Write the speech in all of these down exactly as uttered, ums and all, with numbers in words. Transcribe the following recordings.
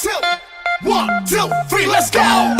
Two, one, two, three, let's go!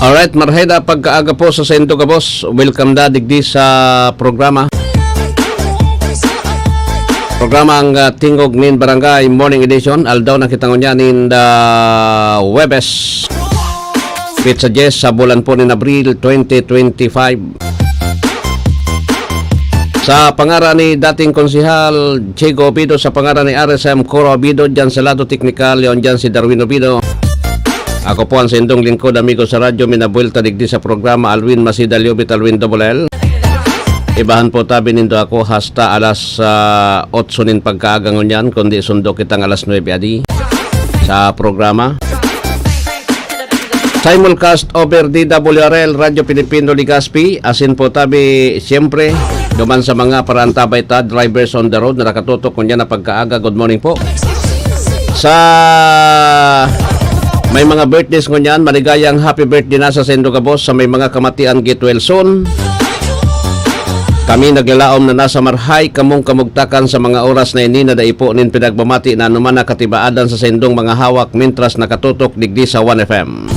Alright, marhay na pagkaaga po sa saindo gabos. Welcome na digdi sa programa. Programa ang ah, Tingog nin Barangay Morning Edition. Aldaw na kita ngunyan in the Webes. Petsa diyes sa bulan po nin Abril twenty twenty-five. Sa pangaran ni dating Konsehal Chico Obido, sa pangaran ni R S M Coro Obido, dyan sa lado teknikal, yon dyan si Darwin Obido. Ako po ang saindong lingkod, amigo sa radyo, minabuelta digdi sa programa, Alwin Masida Liobit, Alwin Double L. Ibahan po tabi nindo ako hasta alas ah, otso nin pagkaaga ngunyan, kundi sundo kitang alas nuebe adi sa programa. Simulcast over D W R L, Radyo Pilipino Legazpi, asin po tabi, siyempre, duman sa mga paraantabay ta, drivers on the road, na nakatutok ngunyan na pagkaaga, good morning po. Sa may mga birthdays ngunyan, maligayang happy birthday na sa saindo gabos, sa may mga kamatian, get well soon. Kami naglalaom na nasa marhay kamong kamugtakan sa mga oras na ini na dai po nin pinagmamati na anuman na katibaadan sa saindong mga hawak mintras nakatutok digdi sa One F M.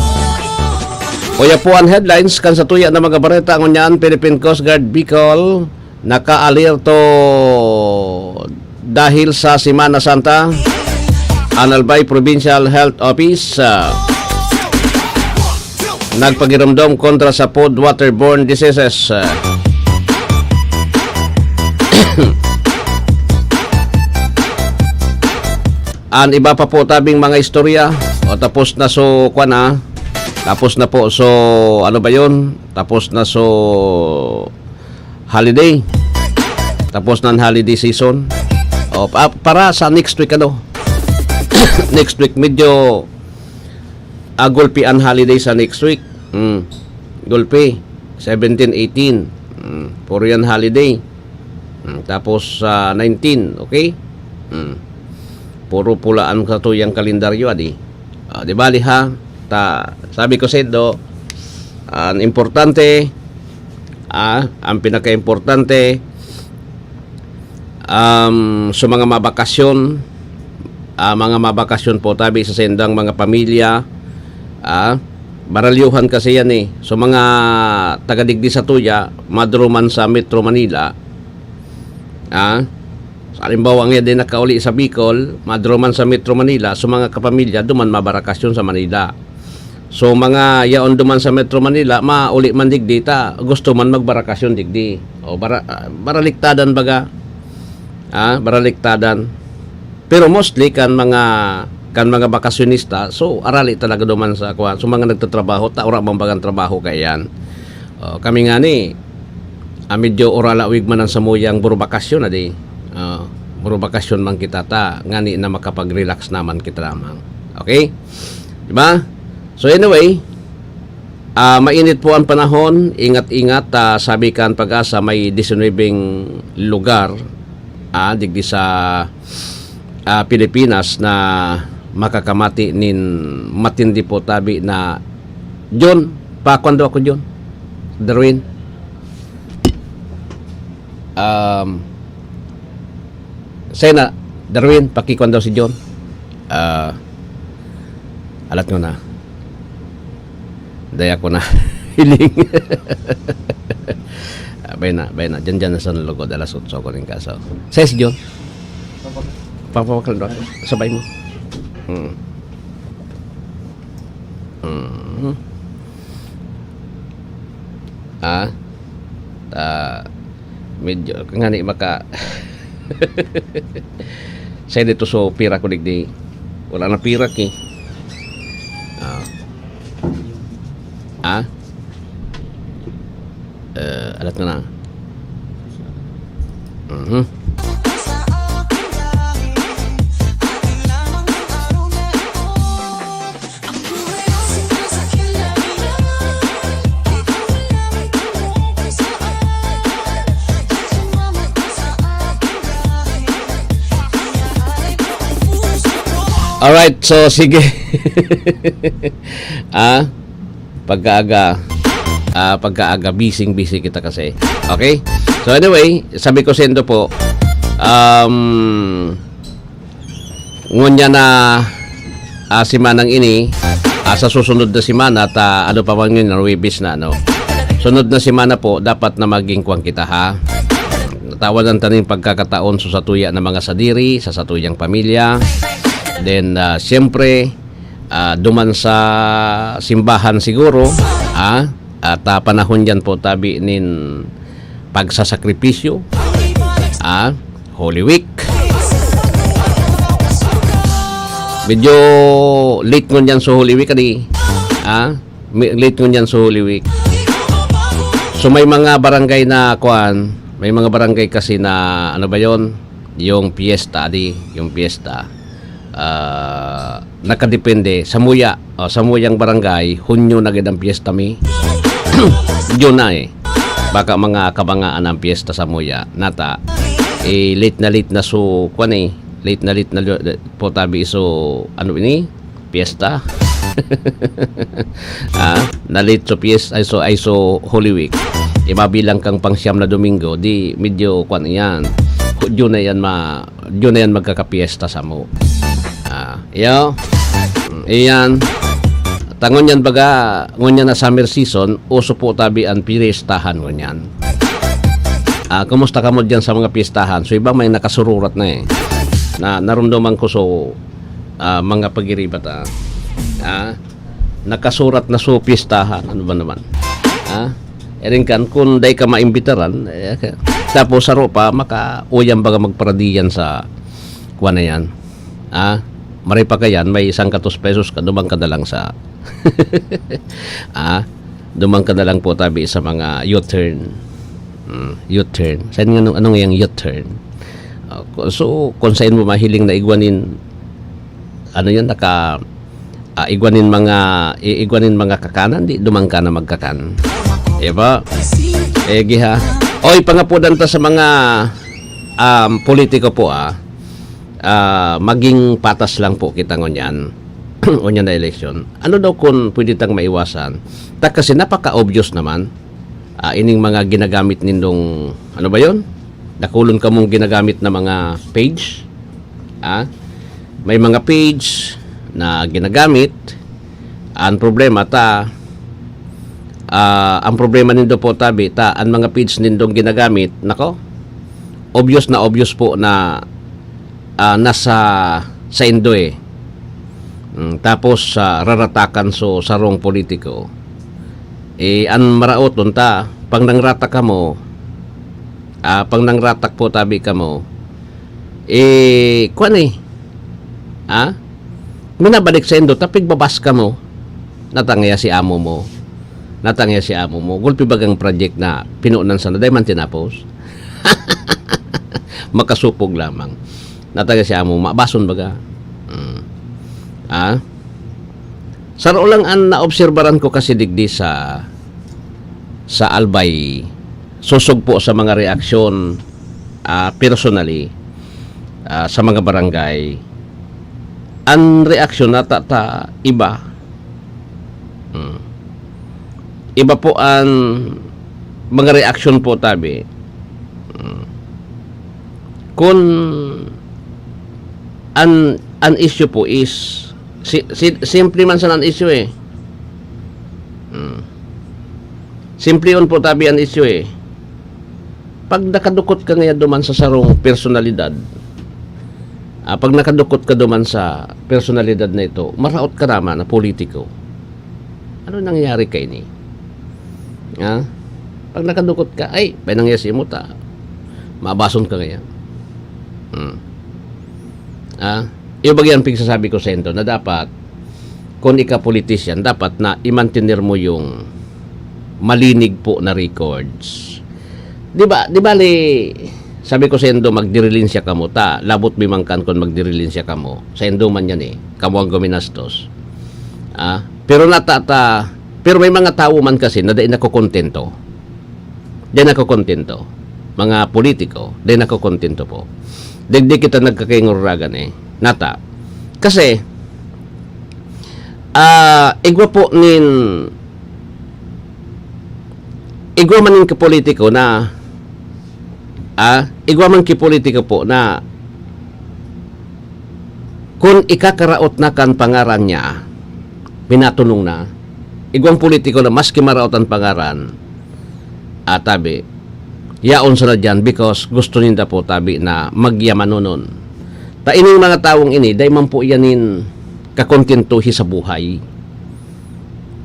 Uya po an headlines kan satuya na mga bareta ngunyan, Philippine Coast Guard Bicol nakaalerto dahil sa Semana Santa. An Albay Provincial Health Office ah, nagpagiromdom kontra sa food waterborne diseases. An iba pa po tabing mga istorya, o tapos na so, kwan ah, tapos na po so, ano ba yon? Tapos na so, holiday. Tapos na ang holiday season. O, pa- para sa next week, ano? Next week, medyo ah, gulpi an holiday sa next week. Mm. Gulpi, seventeen, eighteen. Mm. Puro yan holiday. Mm. Tapos sa nineteen, okay? Mm. Puro pulaan ka to yung kalendaryo, adi. Ah, di bali ha, ta, sabi ko sa indo, ang importante, ah, ang pinaka-importante, um, sa mga mabakasyon, ah, mga mabakasyon po tabi sa sendang mga pamilya, ah, maralyuhan kasi yan eh. So mga taga digdi sa tuya, madruman sa Metro Manila, ah, sa halimbawa ngayon din nakauli sa Bicol, madruman sa Metro Manila, so mga kapamilya, duman mabarakasyon sa Manila. So, mga yaon duman sa Metro Manila, mauli man digdi ta, gusto man magbarakasyon digdi. O, bara-, ah, baraliktadan baga. Ah, baraliktadan. Pero mostly kan mga, kan mga bakasyonista, so, arali talaga duman sa kuwan. So, mga nagtatrabaho, ta, wala man bagang trabaho kaiyan. O, kami ngani, ah, medyo orala wig man ang samuyang burubakasyon, adi. Ah, burubakasyon man kita ta, ngani na makapag-relax naman kita lamang. Okay? Di ba? So anyway, ah, mainit po ang panahon, ingat-ingat, ah, sabi kan Pag-asa, may disinwebeng lugar, ah, digdi sa, ah, Pilipinas na makakamati nin matindi po tabi na, John, pakuan daw ako, John. Darwin. Um, Sena, Darwin, pakikuan daw si John. Ah, alat ko na. Daya ko na. Hiling. Ah, bay na, bay na. Diyan, diyan na sa lugod. Alas otso ko rin kaso. Sa si John. Papawakal daw. Sabay mo. Hmm. Hmm. Ah? Ah, medyo, ngani maka-, sa dito so pira ko digdi. Wala na pirak eh. Ah. Ah? Eh, alat na lang. Mhm. Alright, so sige. Ah, pagkaaga, ah, pagkaaga, busy-busy kita kasi. Okay? So anyway, sabi ko sendo po, um, ngunyan na, ah, semanang ini, ah, sa susunod na semana, ta, ano pa man yun, Huwebes na, no? Sunod na semana po, dapat na maging kuwan kita, ha? Natawanan ta nin pagkakataon sa satuya na mga sadiri, sa satuyang pamilya. Then, ah, siyempre, ah, duman sa simbahan siguro, ah, at, ah, panahon yan po tabi nin pagsasakripisyo, ah, Holy Week. Medyo late ngunyan sa Holy Week, adi. Ah, mi-, late ngunyan sa Holy Week. So, may mga barangay na, kuwan, may mga barangay kasi na, ano ba yon? Yung piyesta, adi, yung piyesta. Ah, nakadepende. Samuya, o, samuyang barangay, Hunyo na gid ang piyesta mi. June na eh. Baka mga kabangaan ang piyesta samuya. Nata, eh, late na late na so, kwan eh. Late na late na lo-, po tabi so, ano ini? Piyesta. Ah, na late so piyes-, ay so, ay so Holy Week. Eh, mabilang kang pang siyam na Domingo, di medyo kwan yan. June na yan ma-, Diyo na yan magkakapiyesta samo. Ah, iyo. Mm, iyan. Ta ngunyan baga, ngunyan na summer season, uso po tabi an piyestahan ngunyan. Ah, kumusta kamo diyan sa mga piyestahan? So, iba may nakasururat na eh. Na, narumduman ko so, ah, mga pagiribat, ah. Ah, nakasurat na so piyestahan. Ano ba naman? Ah, ering kan, kung dai ka maimbitaran, eh, ka-, tapos saro pa, maka-, uyang baga magparadiyan sa, kuwan na yan. Ah, maray pa kayan, may sangkatos pesos ka, dumang ka na lang sa, ah, dumang ka na lang po tabi sa mga U-turn. Mm, U-turn. Saan nga, anong, anong yung U-turn? Ah, ku-, so, kung saan mo mahiling na igwanin, ano yan, naka, ah, igwanin mga, i-, igwanin mga kakanan, di dumang ka na magkakan. Di ba? Eh, giha. Oy, pangapudan ta sa mga, um, politiko po, ah. Ah, maging patas lang po kita ngunyan. Ngunyan na eleksyon. Ano daw kung pwede tang maiwasan? Ta kasi napaka-obvious naman, ah, ining mga ginagamit nindong, ano ba yon? Dakulon kamong ginagamit na mga page. Ah, may mga page na ginagamit. Ang problema ta, ah, ang problema nindo po tabi ta, ang mga page nindong ginagamit, nako, obvious na obvious po na, ah, nasa saindo eh. Mm, tapos, ah, raratakan so sarong politiko. Eh, an maraot unta, pag nangratak kamo, ah, pag nangratak po tabi kamo, eh, kuwan eh, ah, minabalik saindo ta pigbabas kamo, natangya si amo mo, natangya si amo mo, gulpi bagang project na pinunan sana, dai man tinapos. Makasupog lamang. Natangya si amo, mabason baga. Mm. Ah? Saro lang an naobserbaran ko kasi digdi sa, sa Albay, sosog po sa mga reaksyon, ah, personally, ah, sa mga barangay. An reaksyon nata ta iba. Mm. Iba po an mga reaksyon po tabi. Mm. Kun an, an issue po is si, si, simple man sana an issue eh. Mm. Simple yun po tabi an issue eh. Pag nakadukot ka ngayon duman sa sarong personalidad, ah, pag nakadukot ka duman sa personalidad na ito, maraot ka naman na politiko. Ano nangyayari kaini? Ha? Pag nakadukot ka, ay, may nangyayari sa imo ta. Mabason ka ngayon. Hmm. Ah, yung bagay ang pigsasabi ko sa inyo na dapat, kung ika politician, dapat na i-maintain mo yung malinig po na records. Di ba, di bali, sabi ko sa inyo, magdirilinsya kamo ta, labot mi man kan kun magdirilinsya kamo. Sa inyo man yan eh, kamo ang guminastos. Ah, pero natata, pero may mga tawo man kasi na dai nakokontento. Dai nakokontento. Mga politiko, dai nakokontento po. Digdi kita nagkakainguragan eh. Nata. Kasi, ah, igwa po nin, igwa man nin kapolitiko na, ah, igwa man kipolitiko po na kun ikakaraot na kan pangaran niya, minatunong na, igwang politiko na maski maraot an pangaran, ah, tabi, yaon sana diyan because gusto ninda po tabi na magyamanonon. Ta ining mga tawong ini, dai man po iyan nin kakontentuhi sa buhay.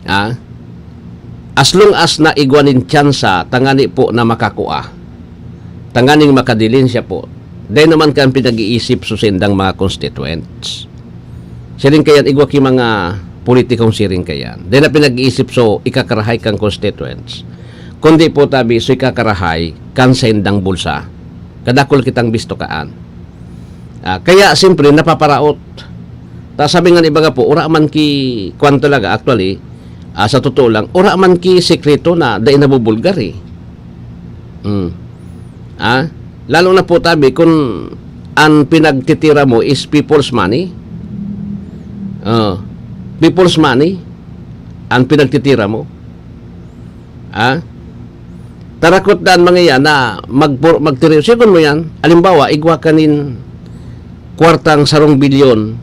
Ah? As long as naigwa nin tsansa, tangani po na makakua, tanganing makadilinsya po, dai naman kan pinag-iisip so sindang mga constituents. Siring kayan, igwa ki mga politikong siring kayan. Dai na pinag-iisip so ikakarahay kang constituents. Kundi po tabi so ikakarahay kan saindang bulsa. Kadakul kitang bisto kaan. Ah, kaya, siyempre, napaparaot. Ta sabi nga ni baga po, ura man ki, kwan talaga, actually, ah, sa totoo lang, ura man ki sekreto na dai nabubulgar eh. Hmm. Ah, lalo na po tabi, kung ang pinagtitira mo is people's money, ah, people's money, ang pinagtitira mo, ah, tarakot na an mga iyan na magpor-, magtiriw. Sigon mo yan, alimbawa, igwa ka nin kwartang sarong bilyon.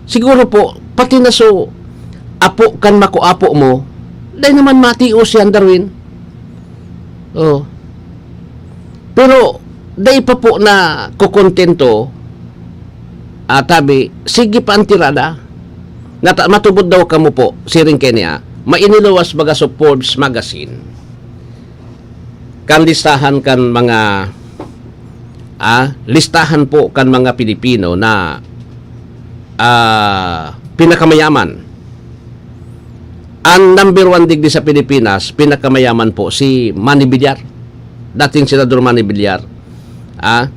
Siguro po, pati na so apo kan makuapo mo, dai naman matios yan, Darwin. Oh. Pero, dai pa po na kokontento, ah, tabi, sige pa ang tirada. Nata-, matubod daw kamo po, siring kaniya, mainiluwas baga sa Forbes Magazine. Kan listahan kan mga, ah, listahan po kan mga Pilipino na, ah, pinakamayaman. Ang number one digdi sa Pilipinas, pinakamayaman po si Manny Villar. Dating Senador Manny Villar. Ah,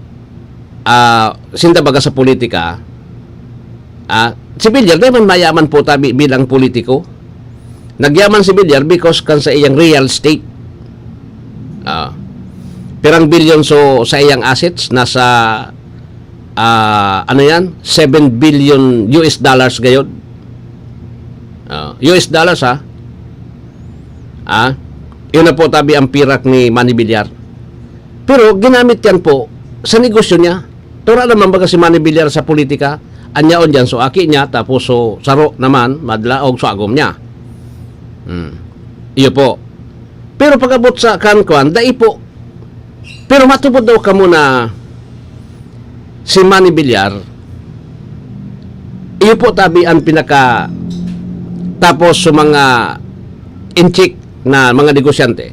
ah, sinda baga sa politika, ah, si Villar, dai man mayaman po tabi bilang politiko. Nagyaman si Villar because kan sa iyang real estate. Ah, pirang bilyon so sa iyang assets, nasa, ah, ano yan? Seven billion U S dollars gayod. Ah, U S dollars, ha? Ah, yun na po tabi ang pirak ni Manny Villar. Pero ginamit yan po sa negosyo niya. Tura naman baga si Manny Villar sa politika, anyaon dyan, so aki niya, tapos so saro naman, madlaog, so agom niya. Hmm. Iyo po. Pero pag-abot sa kan kwan, dai po. Pero matubod daw kamo na si Manny Villar, Iyo po tabi an pinaka, tapos sa mga inchik na mga negosyante.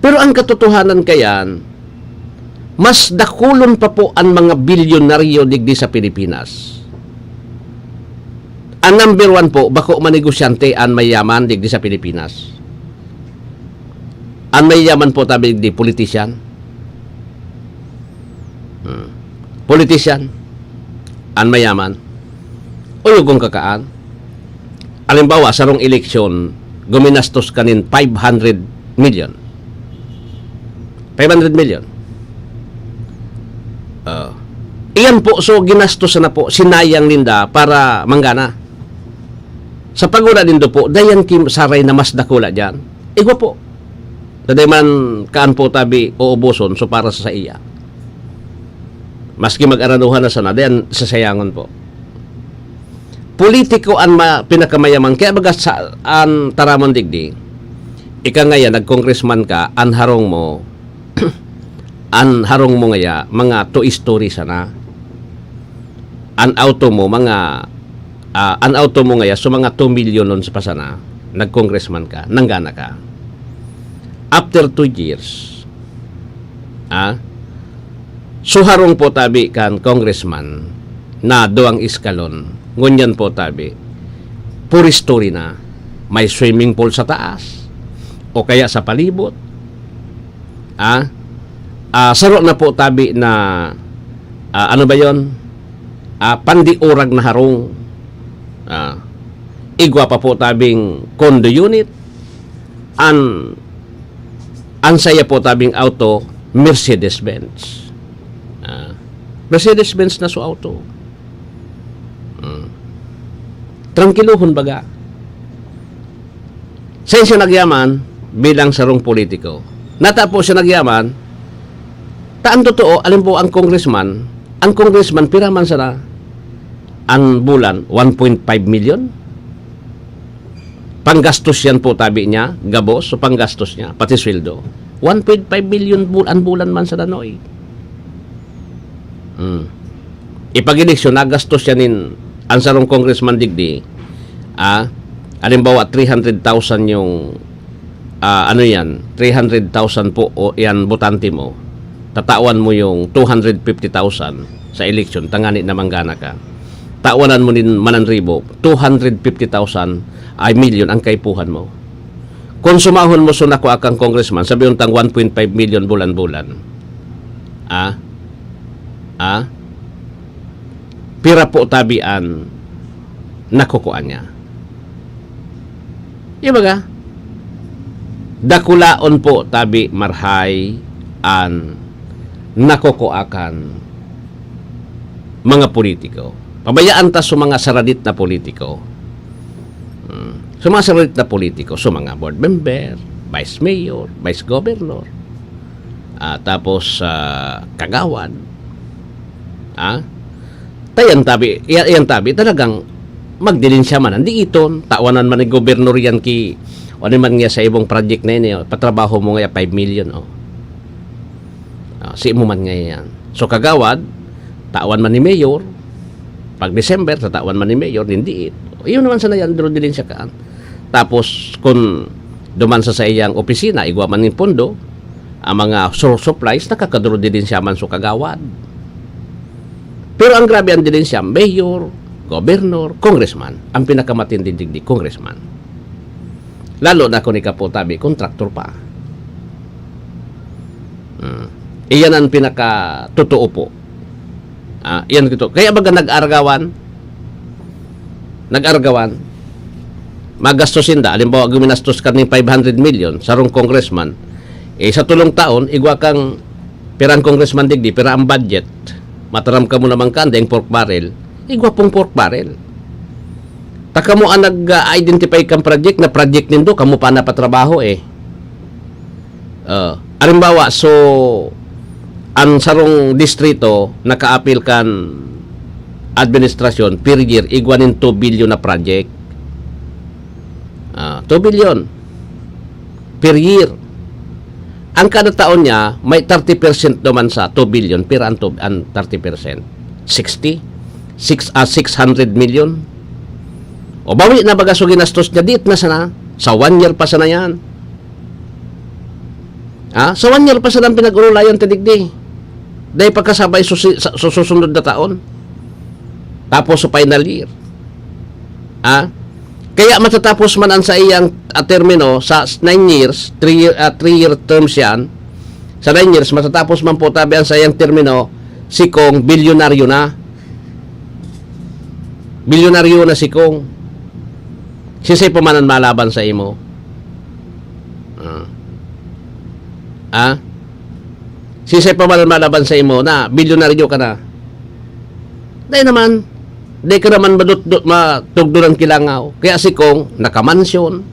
Pero ang katotohanan kayan, mas dakulon pa po an mga bilyonaryo digdi sa Pilipinas. Ang number one po, bako man negosyante an mayaman digdi sa Pilipinas. An mayaman po tabi digdi, politician. Hmm. Politician, an mayaman. Uyo kung kakaan. Halimbawa, sarong eleksyon, guminastos ka nin five hundred million. Five hundred million. Ah. Iyan po, so ginastos na po, sinayang ninda para manggana. Sa pagwala nindo po, dayan ki saray na mas dakula diyan. Igwa po. Daday man kaan po tabi uubuson, so para sa saiya. Maski mag-araduhan na sana, dayan sasayangon po. Politiko an ma-, pinakamayaman. Kaya baga sa, an taramon digdi, ika ngayan, nag-congressman ka, an harong mo, an harong mo ngaya, mga two-story sana. An auto mo, mga, ah, an auto mo ngaya, so mga two million on sa pasana, nag-congressman ka, nanggana ka. After two years, ah, so harong po tabi kan congressman na duwang eskalon, ngunyan po tabi, four-story na, may swimming pool sa taas, o kaya sa palibot, ah, ah, saro na po tabi na, ah, ano ba yon? Ah, pandiurag na harong. Ah, igwa pa po tabing condo unit. An, an saya po tabing auto, Mercedes-Benz. Ah, Mercedes-Benz na so auto. Hmm. Trangkilohon baga. Saan siya nagyaman? Bilang sarong politiko. Nata po siya nagyaman, ta ang totoo, alin po ang congressman, ang congressman, pira man sana an bulan, one point five million? Panggastos yan po, tabi niya, gabos, so panggastos niya, pati sweldo. One point five million bul-, an bulan man sana, Noy. Hmm. Ipag-eleksyon, nagastos siya nin, ang sarong congressman digdi, ah, halimbawa, three hundred thousand yung, ah, ano yan, three hundred thousand po o yan botante mo, tatawan mo yung two hundred fifty thousand sa eleksyon, tangani na manggana ka. Tawanan mo nin mananribo, two hundred fifty thousand ay milyon ang kaipuhan mo. Kung sumahon mo so nakua kang congressman, sabi untang one point five million bulan-bulan. Ah? Ah? Pira po tabi an nakukua niya? Di ba ka? Dakulaon po tabi marhay an nakukua kan mga politiko. Pabayaan ta sa mga saradit na politiko. Hmm. Sa mga saradit na politiko, sa mga board member, vice mayor, vice governor, ah, tapos, ah, kagawad. Ah? Tayan tabi, yan, yan tabi, talagang magdilinsya man. Hindi iton, tawanan man ni gobernador yan ki, o ano man nga sa ibong project na ini, oh, patrabaho mo nga five million, oh. Ah, si mo man nga yan. So, kagawad, tawan man ni mayor, pag December, tatawan man ni mayor, hindi it. Iyon naman sana yan, dro dilinsya kaan. Tapos, kung duman sa saiyang opisina, igwa man nin pondo, ang mga sur-, supplies, nakakadro din siya man so kagawad. Pero ang grabe ang dilin siya, mayor, governor, congressman. Ang pinakamatinding digdi, congressman. Lalo na kung ikaw po, tabi, kontraktor pa. Hmm. Iyan ang pinakatotoo po. Ah, iyan ito. Kaya baga nag-aragawan, nag-aragawan, magastos sinda. Halimbawa, guminastos ka ning five hundred million, sarong congressman. Eh, sa tulong taon, igwa kang pirang congressman digdi, pira ang budget. Mataram ka mo naman ka, ang pork barrel. Igwa pong pork barrel. Ta kamo ang nag-identify kang project na project nindo, kamo pa napatrabaho eh. Ah, halimbawa, so, ang sarong distrito nakaapil kan administrasyon per year, igwa nin two billion na project. Ah, two billion per year. Ang kada taon niya, may thirty percent naman sa two billion, pero ang, two, ang thirty percent, sixty. six, ah, six hundred million. O bawi na baga so ginastos niya, dit na sana. Sa one year pa sana yan. Ha? Sa one year pa sana ang pinag-urulayan ta digdi. Dahil pagkasabay susi-, sa, sa susunod na taon. Tapos sa final year. Ha? Kaya matatapos man ang sa iyang, ah, termino sa nine years, three year, ah, three year terms yan. Sa nine years, matatapos man po tabi ang sa iyang termino, si Kong bilyonaryo na. Bilyonaryo na si Kong. Siisay pa man an malaban sa imo? Ah. Ah? Siisay pa man an malaban sa imo na bilyonaryo ka na? Dai naman. Dai ka naman madutdo-, matugdonan kilangaw. Kaya si Kong, nakamansyon,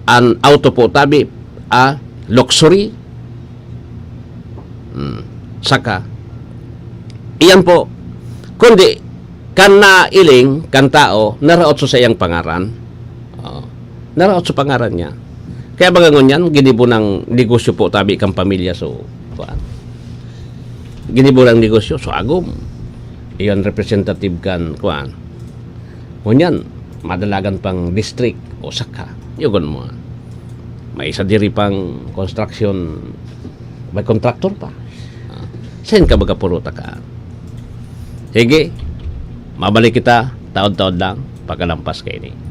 an auto po tabi, ah, luxury. Hmm. Saka, iyan po, kundi, kan nailing, kan tao, naraot sa saiyang pangaran. Oh. Naraot sa pangaran niya. Kaya baga ngunyan, ginibo ng negosyo po tabi kan pamilya. So, kuwan. Ginibo ng negosyo. So, agom. Iyan representative kan, kuwan. Ngunyan, madalagan pang district, o saka. Yugon mo. May isa diri pang construction, may contractor pa. Ah, sen ka baga puruta ka. Sige, mabalik kita, taod-taod lang, pagkalampas kaini.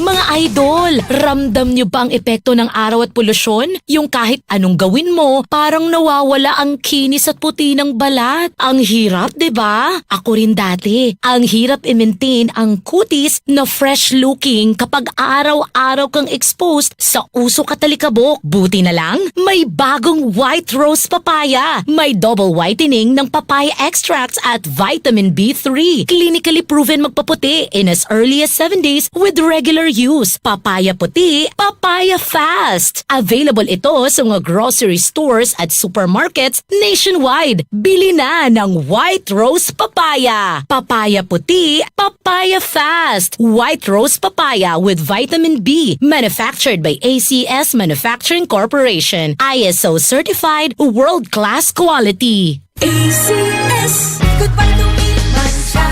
Mga idol, ramdam nyo ba ang epekto ng araw at polusyon? Yung kahit anong gawin mo, parang nawawala ang kinis at puti ng balat. Ang hirap, di ba? Ako rin dati. Ang hirap i-maintain ang kutis na fresh looking kapag araw-araw kang exposed sa usok at alikabok. Buti na lang, may bagong White Rose Papaya. May double whitening ng papaya extracts at vitamin B three. Clinically proven magpaputi in as early as seven days with regular use. Papaya puti, papaya fast. Available ito sa mga grocery stores at supermarkets nationwide. Bili na ng White Rose Papaya. Papaya puti, papaya fast. White Rose Papaya with vitamin B. Manufactured by A C S Manufacturing Corporation. I S O certified, world-class quality. A C S. Goodbye to meat mancha.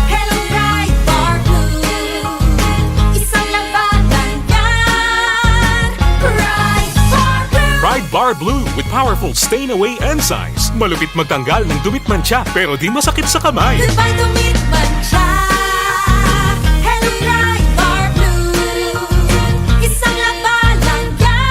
Hello, Pride Bar Blue. Isang labanan yan. Pride Bar Blue. Pride Bar Blue with powerful stain away enzymes. Malupit magtanggal ng dumi't mancha, pero di masakit sa kamay. Goodbye to meat mancha. Hello, Pride Bar Blue. Isang labanan yan.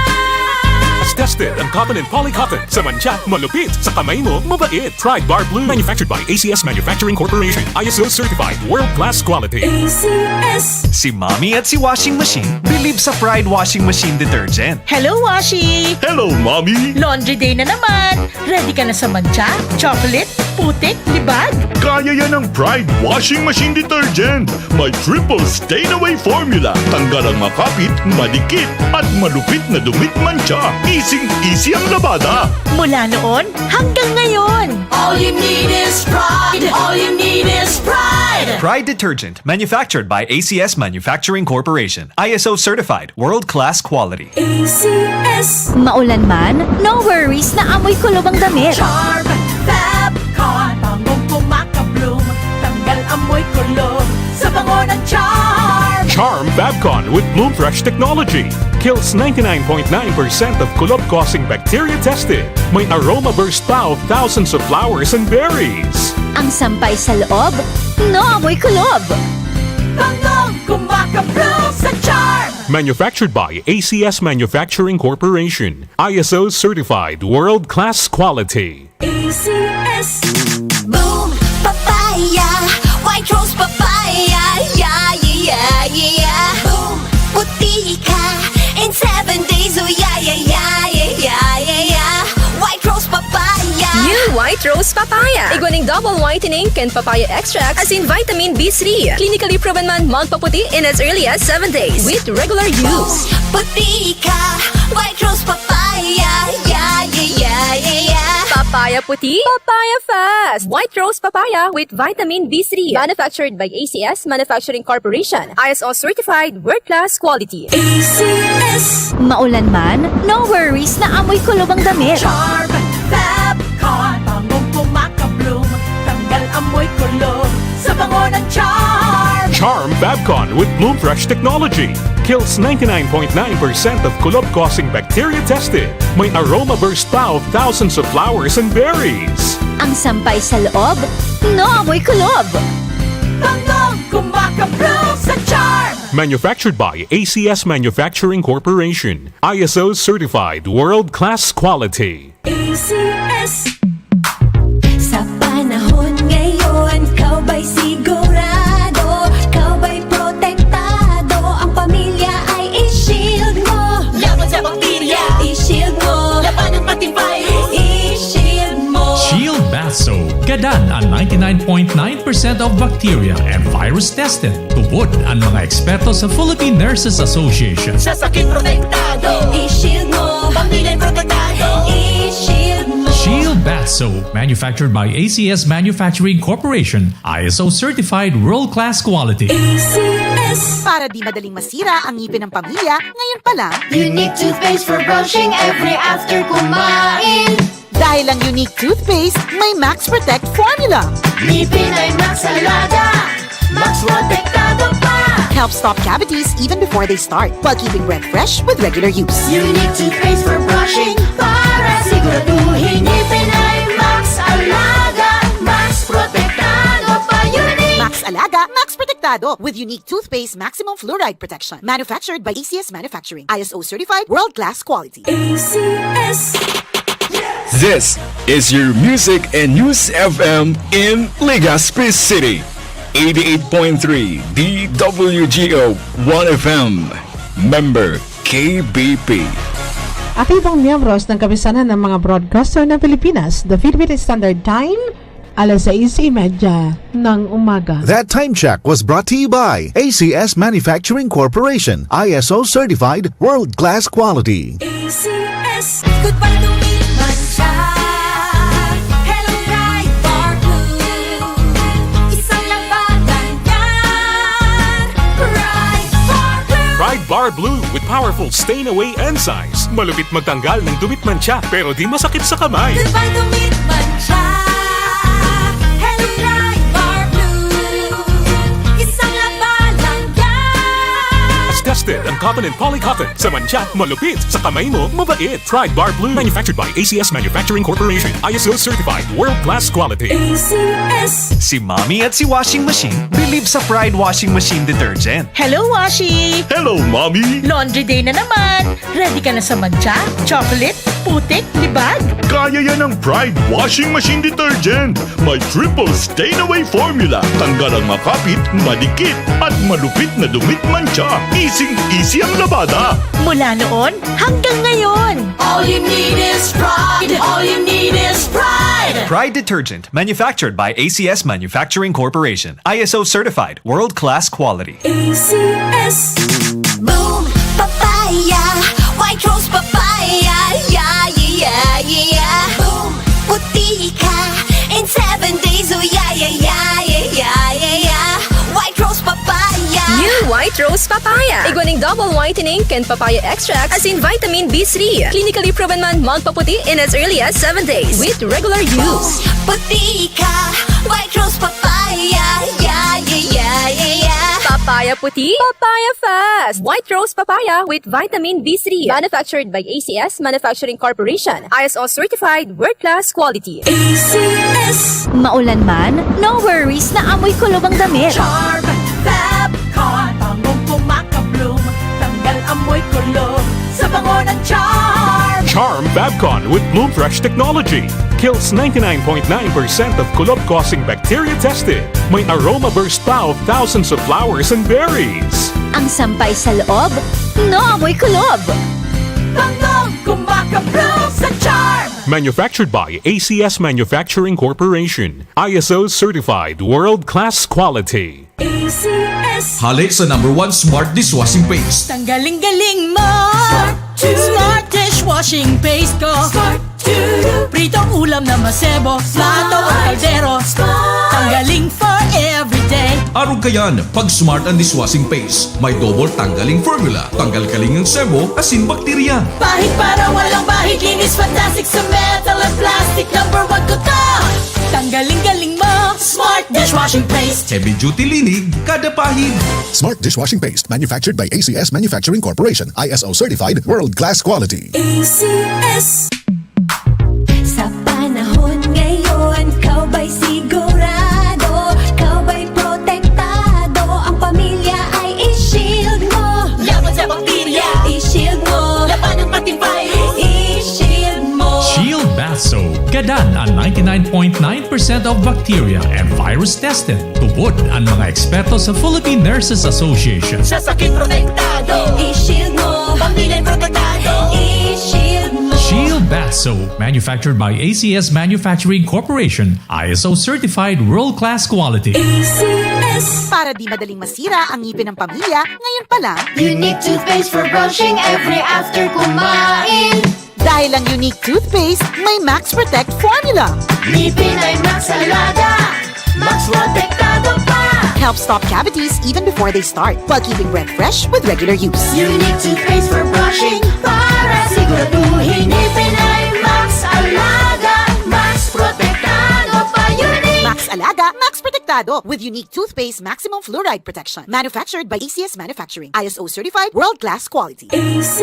Tested ang cotton and poly cotton. Sa mancha, malupit. Sa kamay mo, mabait. Pride Bar Blue. Manufactured by A C S Manufacturing Corporation. I S O certified. World class quality. A C S. Si Mommy at si Washing Machine believe sa Pride Washing Machine Detergent. Hello, Washi! Hello, Mommy! Laundry day na naman! Ready ka na sa mancha, chocolate, putik, libag? Kaya yan ng Pride Washing Machine Detergent. May triple stain away formula. Tanggal ang makapit, madikit, at malupit na dumi't mancha. Easy-easy ang labada. Mula noon hanggang ngayon. All you need is Pride. All you need is Pride. Pride Detergent, manufactured by A C S Manufacturing Corporation. I S O certified, world-class quality. A C S. Maulan man, no worries na amoy kulob ang damit. Charm Fab Con, bangong kumakabloom, tanggal amoy kulob sa bango ng Charm. Charm Fab Con with Bloom Fresh technology kills ninety-nine point nine percent of kulob-causing bacteria tested. May aroma burst pa of thousands of flowers and berries. Ang sampay sa loob, no amoy kulob. Bangong kumakabloom sa Charm. Manufactured by A C S Manufacturing Corporation. I S O certified, world-class quality. A C S. Boom Papaya, White Rose Papaya, yeah, yeah, yeah, yeah, yeah. Boom, puti ka in seven days, oh yeah, yeah, yeah, yeah, yeah, yeah, yeah. White Rose Papaya. New White Rose Papaya. Igwa ning double whitening kan papaya extract asin vitamin B three. Clinically proven man magpaputi in as early as seven days with regular use. Boom, puti ka, White Rose Papaya, yeah, yeah, yeah, yeah, yeah. Papaya puti, papaya fast. White Rose Papaya with vitamin B three. Manufactured by A C S Manufacturing Corporation. I S O certified, world-class quality. A C S. Maulan man, no worries na amoy kulob ang damit. Charm Fab Con, bangong kumakabloom, tanggal Charm! Charm Babcon with Bloom Fresh technology kills ninety-nine point nine percent of kulob-causing bacteria tested. May aroma burst pa of thousands of flowers and berries. Ang sampay sa loob, naamoy kulob. Bangong kumakabloom sa Charm! Manufactured by A C S Manufacturing Corporation. I S O certified world-class quality. A C S. Sa panahon ngayon, ikaw ba'y sigurado? Ikaw ba'y protektado? Ang pamilya ay i-shield mo. Laban sa bakterya, i-shield mo. Labanan pati virus, i-shield mo. Shield Bath Soap. Gadan ang ninety-nine point nine percent of bacteria and virus tested. Tubod ang mga eksperto sa Philippine Nurses Association. Sa sakit protektado, i-shield mo. Pamilya protektado, i-shield mo. Shield Bath Soap, manufactured by A C S Manufacturing Corporation, I S O certified world-class quality. A C S. Para di madaling masira ang ngipin ng pamilya, ngayon pa lang. Unique toothpaste for brushing every after kumain. Dahil ang Unique Toothpaste may Max Protect Formula. Ngipin ay Max Alaga, Max Protektado pa. Helps stop cavities even before they start, while keeping breath fresh with regular use. Unique toothpaste for brushing para siguraduhin ngipin ay Max Alaga, Max Protektado pa. Unique! Max Alaga, Max Protektado with Unique Toothpaste Maximum Fluoride Protection. Manufactured by A C S Manufacturing. I S O certified, world-class quality. A C S. This is your Music and News F M in Legazpi City. eighty-eight point three D W G O One F M. Member K B P. Aktibong miyembros ng Kapisanan ng mga Broadcaster ng Pilipinas, the Philippine Standard Time, alas sais y media ng umaga. That time check was brought to you by A C S Manufacturing Corporation, I S O certified, world-class quality. A C S. Goodbye to meat mancha. Hello, Pride Bar Blue. Isang labanan yan. Pride Bar Blue. Pride Bar Blue with powerful stain away enzymes. Malupit magtanggal ng dumit mancha pero di masakit sa kamay. Goodbye to meat mancha. Hello, Pride Bar Blue. Isang labanan yan. Tested ang cotton and poly cotton. Sa mancha, malupit. Sa kamay mo, mabait. Pride Bar Blue. Manufactured by A C S Manufacturing Corporation. I S O certified. World class quality. A C S. Si Mommy at si Washing Machine believe sa Pride Washing Machine Detergent. Hello, Washi! Hello, Mommy! Laundry day na naman! Ready ka na sa mancha, chocolate, putik, libag? Kaya yan ng Pride Washing Machine Detergent! May triple stain away formula. Tanggal ang makapit, madikit, at malupit na dumit mancha. Easing-easy ang labada. Mula noon hanggang ngayon. All you need is pride. All you need is pride. Pride Detergent, manufactured by A C S Manufacturing Corporation. I S O certified, world-class quality. A C S. Boom! Papaya! White Rose Papaya! Yeah, yeah, yeah, yeah! Boom! Puti ka in seven days! Oh, yeah, yeah, yeah, yeah, yeah, yeah, yeah! White Rose Papaya! New White Rose Papaya. Igwa ning double whitening kan papaya extract asin vitamin B three. Clinically proven man magpaputi in as early as seven days with regular use. Puti ka! White Rose Papaya! Yeah, yeah, yeah, yeah, yeah! Papaya puti, papaya fast. White Rose Papaya with vitamin B three. Manufactured by A C S Manufacturing Corporation. I S O certified, world class quality. A C S. Maulan man, no worries na amoy kulob ang damit. Charm Fab Con. Bangong kumakabloom. Tanggal amoy kulob sa bango ng Charm. Charm Babcon with Bloom Fresh technology kills ninety-nine point nine percent of kulob-causing bacteria tested. May aroma burst pa of thousands of flowers and berries. Ang sampay sa loob, naamoy kulob. Bangong kumakabloom sa Charm. Manufactured by A C S Manufacturing Corporation. I S O certified, world-class quality. A C S. Hale sa number one smart dishwashing paste. Tanggaling galing mo! Smart two. Smart dishwashing paste ko! Smart two. Pritong ulam na masebo, plato o kaldero. Tanggaling for everyday. Arog kayan, pag smart ang dishwashing paste. May double tanggaling formula. Tanggal kaling ang sebo, asin bakterya. Pahid para walang bahid, linis fantastic sa metal at plastic. Number one ko to. Tanggaling galing mo! Smart dishwashing Washing paste. Heavy duty linig, kada pahid. Smart dishwashing paste, manufactured by A C S Manufacturing Corporation, I S O certified, world class quality. A C S. Sa panahon ngayon, ikaw ba'y sigurado? Ikaw ba'y protektado? Ang pamilya ay i-shield mo. Laban sa bakterya, i-shield mo. Labanan pati virus, i-shield mo. Shield Bath Soap. Gadan ang ninety-nine point nine percent of bacteria and virus tested. Tubod ang mga eksperto sa Philippine Nurses Association. Sa sakit protektado, i-shield mo. Pamilya protektado, i-shield mo. Shield Bath Soap, manufactured by A C S Manufacturing Corporation, I S O certified world-class quality. A C S. Para di madaling masira ang ngipin ng pamilya, ngayon pa lang. Unique toothpaste for brushing every after kumain. Dahil ang Unique Toothpaste may Max Protect Formula. Ngipin ay Max Alaga, Max Protektado pa. Helps stop cavities even before they start, while keeping breath fresh with regular use. Unique Toothpaste for brushing, para siguraduhin ngipin ay Max Alaga, Max Protektado pa. Unique! Max Alaga, Max Protektado, with Unique Toothpaste Maximum Fluoride Protection. Manufactured by A C S Manufacturing. I S O certified, world class quality. A C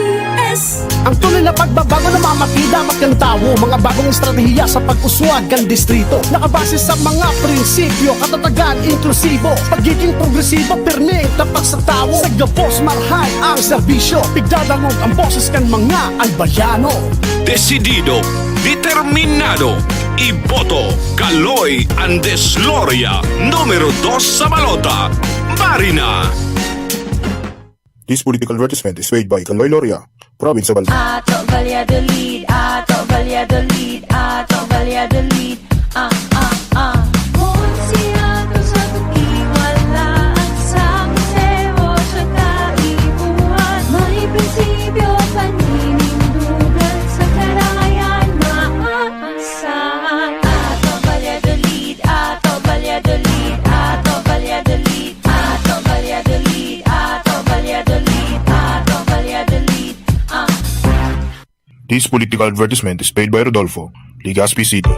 S. Ang tunay na pagbabago na mamati dapat kan tawo, mga bagong estratehiya sa pag-uswag kan distrito. Nakabase sa mga prinsipyo, katatagan, inklusibo, pagiging progresibo, pirmeng tapat sa tawo. Sa gabos, marahay ang serbisyo, pigdadangog ang boses kan mga Albayano. Desidido, determinado, iboto, Kaloy Andes Loria, numero dos sa balota. Bari na! This political advertisement is paid by Kaloy Loria, Province of Albay. Ato Valladolid, Ato Valladolid, Ato Valladolid. Ah, ah, ah. Kun si Ato sa Tuki, wala ang sangseo sa kaipuhan. May prinsipyo, paninindugan sa karayan, maaasahan. Ato Valladolid, Ato Valladolid, Ato Valladolid. Ato Valladolid, Ato Valladolid, Ato Valladolid, ah. This political advertisement is paid by Rodolfo, Legazpi City.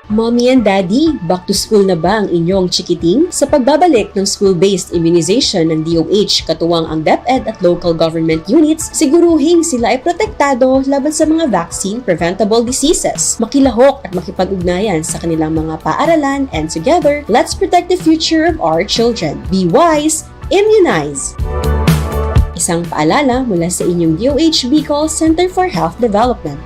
Mommy and Daddy, back to school na ba ang inyong chikiting? Sa pagbabalik ng school-based immunization ng D O H, katuwang ang DepEd at local government units, siguruhing sila ay protektado laban sa mga vaccine-preventable diseases. Makilahok at makipag-ugnayan sa kanilang mga paaralan, and together, let's protect the future of our children. Be wise, immunize! Isang paalala mula sa inyong D O H Bicol Center for Health Development.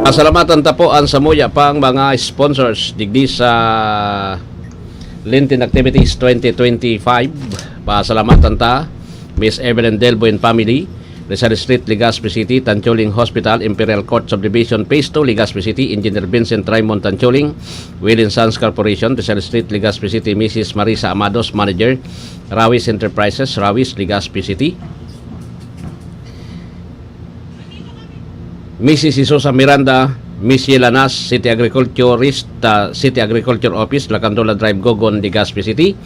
Pasalamatan ta po an samuya pang mga sponsors digdi sa Lenten Activities twenty twenty-five. Pasalamatan ta Miss Evelyn Delbo and family, Rizal Street, Legazpi City, Tanchuling Hospital, Imperial Court Subdivision, Phase two, Legazpi City, Engineer Vincent Raymond Tanchuling, Will and Sons Corporation, Rizal Street, Legazpi City, Missus Marisa Amados, Manager, Rawis Enterprises, Rawis, Legazpi City. Missus Isosa Miranda, Miss Yelanas, City Agriculturist, ah, City Agriculture Office, Lacandola Drive, Gogon, Legazpi City.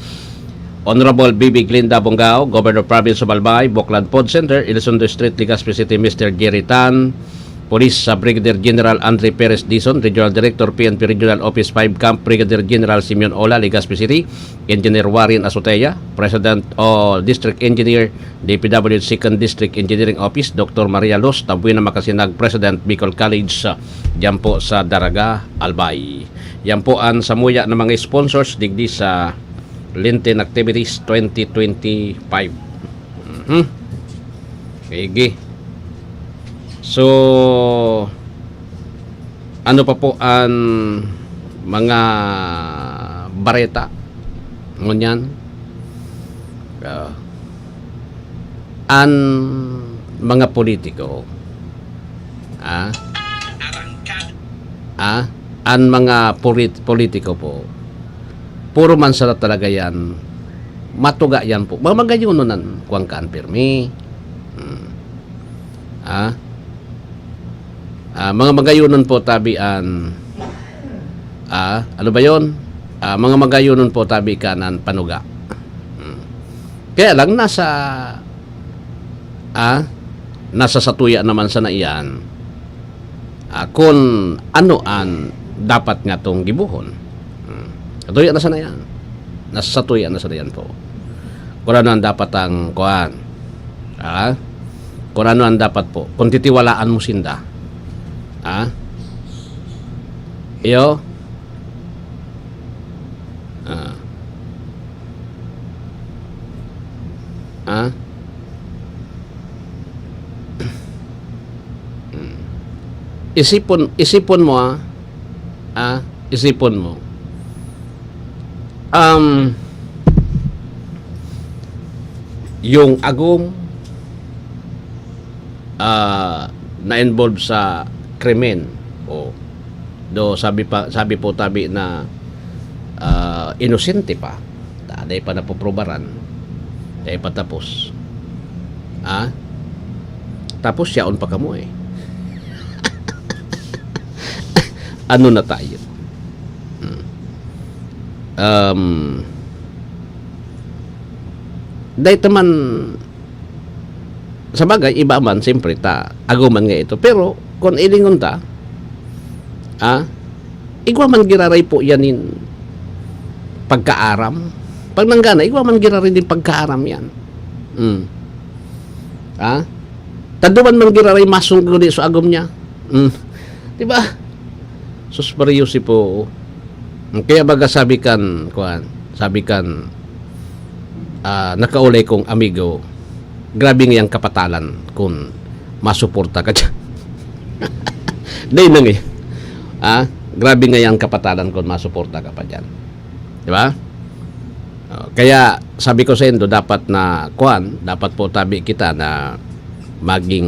Honorable Bibi Glinda Bongao, Governor Province of Albay, Buklan Food Center, Elizondo Street, Legazpi City, Mister Jerry Tan, Police sa Brigadier General Andre Perez Dizon, Regional Director, P N P Regional Office five Camp, Brigadier General Simeon Ola, Legazpi City, Engineer Warren Azotea, President o District Engineer, D P W Second District Engineering Office, Doctor Maria Luz Tabuena Macasinag, President, Bicol College, ah, diyan po sa Daraga, Albay. Yan po ang samuya ng mga sponsors digdi sa Lenten Activities twenty twenty-five. Mhm. Sige. So, ano pa po ang mga bareta ngunyan? Ah, ang mga politiko, Ah? Ah? An mga polit-, politiko po, puro man sila talaga yan, matuga yan po. Mga magayunon an kuwan kaan pirmi. Hmm. Ah? Ah, mga magayunon po, tabi an, ah, ano ba yon? Ah, mga magayunon po, tabi kan an panuga. Hmm. Kaya lang, nasa, ah, nasa satuya naman sana iyan, ah, kun ano an dapat niyatong gibohon. Hmm. Satuya na sana iyan. Nasa satuya na sana iyan po. Kun ano an dapat ang kuwan. Ah? Kun ano an dapat po. Kun titiwalaan mo sinda. Ah? Iyo? Ah. Ah? Hmm. Isipon, isipon mo, ah. Ah, isipon mo. Um, yung agom, ah, na-involve sa krimen. O, do, sabi pa, sabi po tabi na, ah, inosente pa. Ta-, dai pa napoprobaran. Dai pa tapos. Ah? Tapos yaon pa kamo eh. Ano na tayo? Hmm. Um, dai ta man, sa bagay, iba man, siyempre, ta, agoman nga ito. Pero, kung ilingon ta, ah, igwa man giraray po yan in pagkaaram. Pag nanggana, igwa man giraray din pagkaaram yan. Hmm. Ah? Taduman man giraray masong guli sa agom niya. Hmm. Di ba? Sus, Maria Jose po. Kaya baga sabi kan, kuwan, sabi kan, ah, nakaulay kong amigo, grabe ngayang kapatalan kun masuporta ka dyan. Dai na nga. Ah, grabe ngayang kapatalan kun masuporta ka pa dyan. Di ba? Oh, kaya sabi ko sa indo, dapat na, kuwan, dapat po tabi kita na maging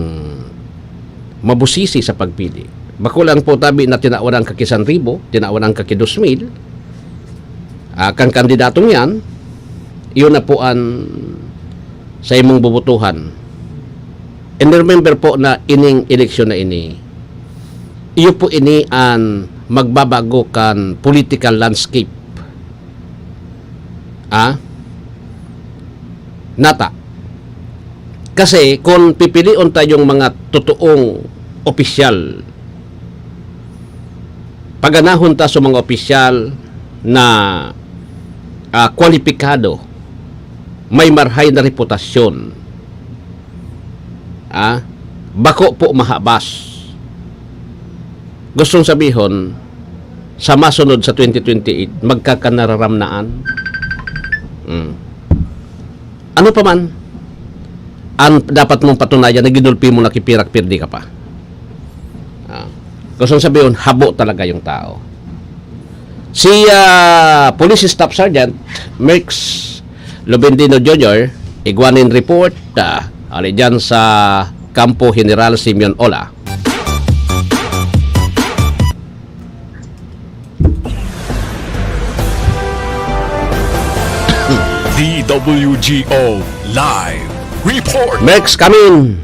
mabusisi sa pagpili. Bako lang po tabi na tinawan ang kaki sanribo, tinawan ang kaki dos mil, ah, kan kandidatong yan, iyon na po an sa imong bubutuhan. And remember po na ining eleksyon na ini, iyo po ini an magbabago kan political landscape. Ah? Nata. Kasi kung pipilion tayong mga totoong opisyal, paganahon ta sa mga opisyal na, ah, kwalipikado, may marhay na reputasyon, ah, bako po mahabas. Gustong sabihon, sa masunod sa twenty twenty-eight, magkakanararamnaan. Mm. Ano pa man, ang dapat mong patunayan na ginulpi mo, nakipirak-pirdi ka pa. Ah, gustong sabihon, habo talaga yung tao. Si, ah, Police Staff Sergeant Merx Lubendino Junior, igwa nin report, ah, ali dyan sa Kampo General Simeon Ola. D W G O Live Report. Merx, come in.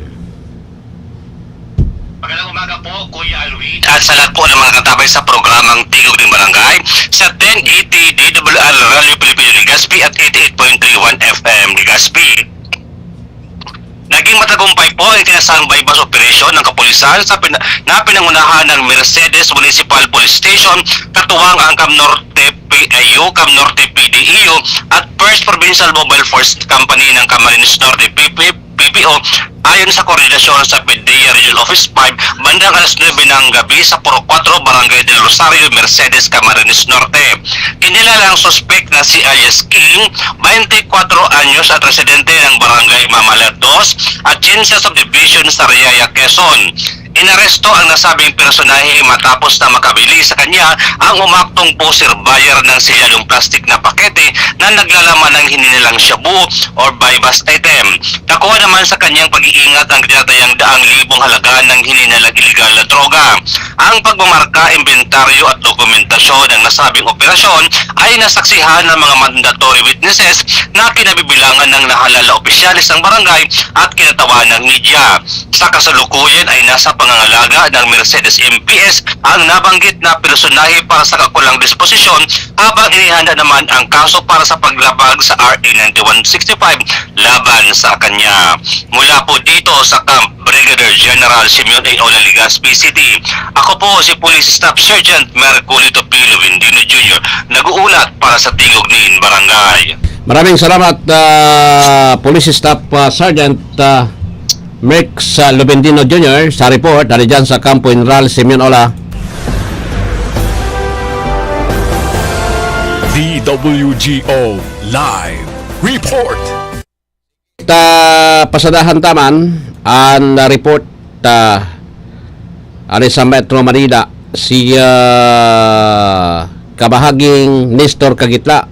Magandang umaga po, Kuya Alwin, at sa lahat po ng mga katabay sa programang Tigog ng Barangay sa ten eighty D W R Radyo Pilipino Legazpi at eighty-eight point three one F M Legazpi. Naging matagumpay po ang ikinasang buy-bust operation ng kapulisan sa pina-, na pinangunahan ng Mercedes Municipal Police Station, katuwang ang Cam Norte P I U, Cam Norte P D E U, at First Provincial Mobile Force Company ng Camarines Norte P P, P P O, ayon sa koordinasyon sa PDEA Regional Office five, bandang alas nuebe ng gabi sa Purok Cuatro, Barangay del Rosario, Mercedes, Camarines Norte. Kinilala ang suspek na si alias King, twenty-four anyos at residente ng Barangay Mamaler dos, Atienza Subdivision, Sariaya, Quezon. Inaresto ang nasabing personahe matapos na makabili sa kanya ang umaktong pusher buyer ng selyadong plastik na pakete na naglalaman ng hininalang shabu or buy-bust item. Nakuha naman sa kanyang pag-iingat ang tinatayang daang libong halaga ng hininalang iligal na droga. Ang pagmamarka, imbentaryo at dokumentasyon ng nasabing operasyon ay nasaksihan ng mga mandatory witnesses na kinabibilangan ng nahalal na opisyales ng barangay at kinatawan ng media. Sa kasalukuyan ay nasa pangangalaga ng Mercedes M P S ang nabanggit na personahe para sa kakulang disposisyon, habang inihanda naman ang kaso para sa paglabag sa R A ninety-one sixty-five laban sa kanya. Mula po dito sa Camp Brigadier General Simeon A. Ola, Legazpi City, ako po si Police Staff Sergeant Merculito P. Luvendino Junior, nag-uulat para sa Tingog nin Barangay. Maraming salamat, ah, Police Staff, ah, Sergeant, ah, Merx, ah, Luvendino Junior sa report dari dyan sa Kampo General Simeon Ola. D W G O Live Report. Ta pasadahan ta man an report ta ari sa Metro Manila, si, ah, kabahaging Nestor Kagitla,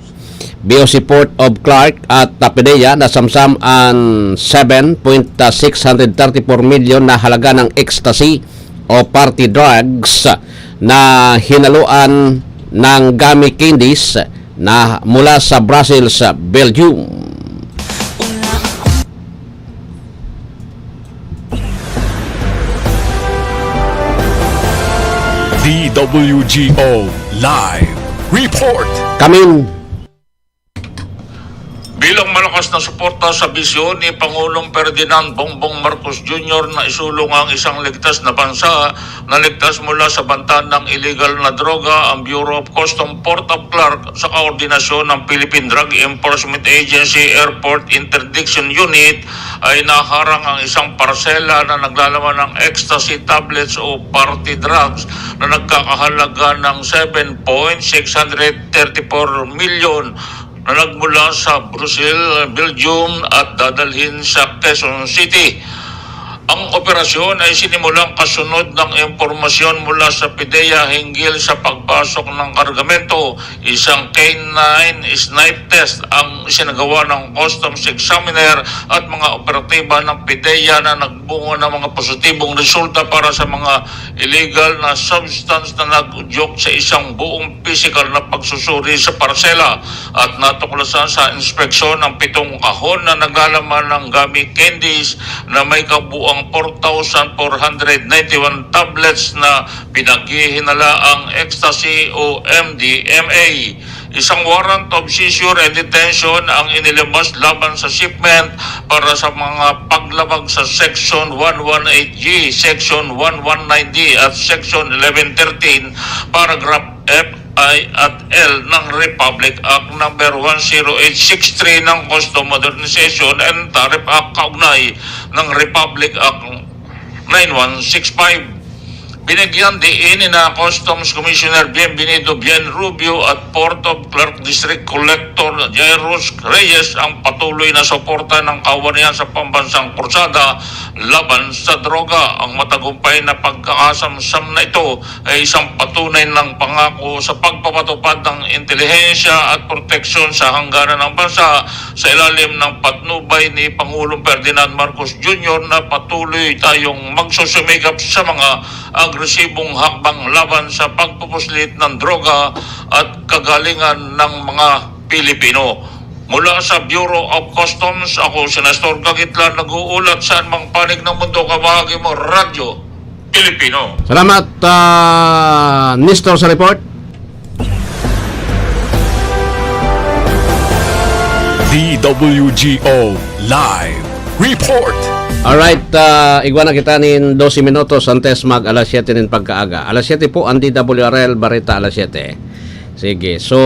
B O C Port of Clark at PDEA, nasamsam an seven point six hundred thirty-four million na halaga ng ecstasy o party drugs na hinaluan ng gummy candies na mula sa Brussels, Belgium. D W G O Live Report. Kamin. Bilang malakas na suporta sa bisyon ni Pangulong Ferdinand Bongbong Marcos Junior na isulong ang isang ligtas na bansa na ligtas mula sa banta ng iligal na droga, ang Bureau of Customs Port of Clark, sa koordinasyon ng Philippine Drug Enforcement Agency Airport Interdiction Unit, ay naharang ang isang parsela na naglalaman ng ecstasy tablets o party drugs na nagkakahalaga ng seven point six hundred thirty-four million na nagmula sa Brussels, Belgium, at dadalhin sa Quezon City. Ang operasyon ay sinimulan kasunod ng impormasyon mula sa PDEA hinggil sa pagpasok ng kargamento. Isang canine sniff test ang isinagawa ng customs examiner at mga operatiba ng PDEA na nagbunga ng mga positibong resulta para sa mga illegal na substance na nag-udyok sa isang buong pisikal na pagsusuri sa parsela, at natuklasan sa inspeksyon ang pitong kahon na naglalaman ng gummy candies na may kabuang four thousand four hundred ninety-one tablets na pinaghihinalaang ecstasy o M D M A. Isang warrant of seizure and detention ang inilabas laban sa shipment para sa mga paglabag sa Section one one eight G, Section one one nine D at Section eleven thirteen, paragraph F, I at L ng Republic Act Number one zero eight six three ng Custom Modernization and Tariff Act kaugnay ng Republic Act nine one six five. Binigyan diin ni na Customs Commissioner Bienvenido Bien Rubio at Port of Clark District Collector Jairus Reyes ang patuloy na suporta ng kawanihan sa pambansang krusada laban sa droga. Ang matagumpay na pagkakasamsam na ito ay isang patunay ng pangako sa pagpapatupad ng intelihensya at proteksyon sa hangganan ng bansa sa ilalim ng patnubay ni Pangulong Ferdinand Marcos Junior na patuloy tayong magsusumikap sa mga agresibong hakbang laban sa pagpupuslit ng droga at kagalingan ng mga Pilipino. Mula sa Bureau of Customs, ako si Nestor Kagitlan, nag-uulat sa anumang panig ng mundo, kabahagi mo, Radyo Pilipino. Salamat, ah, Nestor, sa report. D W G O Live Report. Alright, ah, igwa na kita nin dose minutos antes mag alas siyete nin pagkaaga. Alas siyete po ang D W R L Bareta, alas siyete. Sige, so,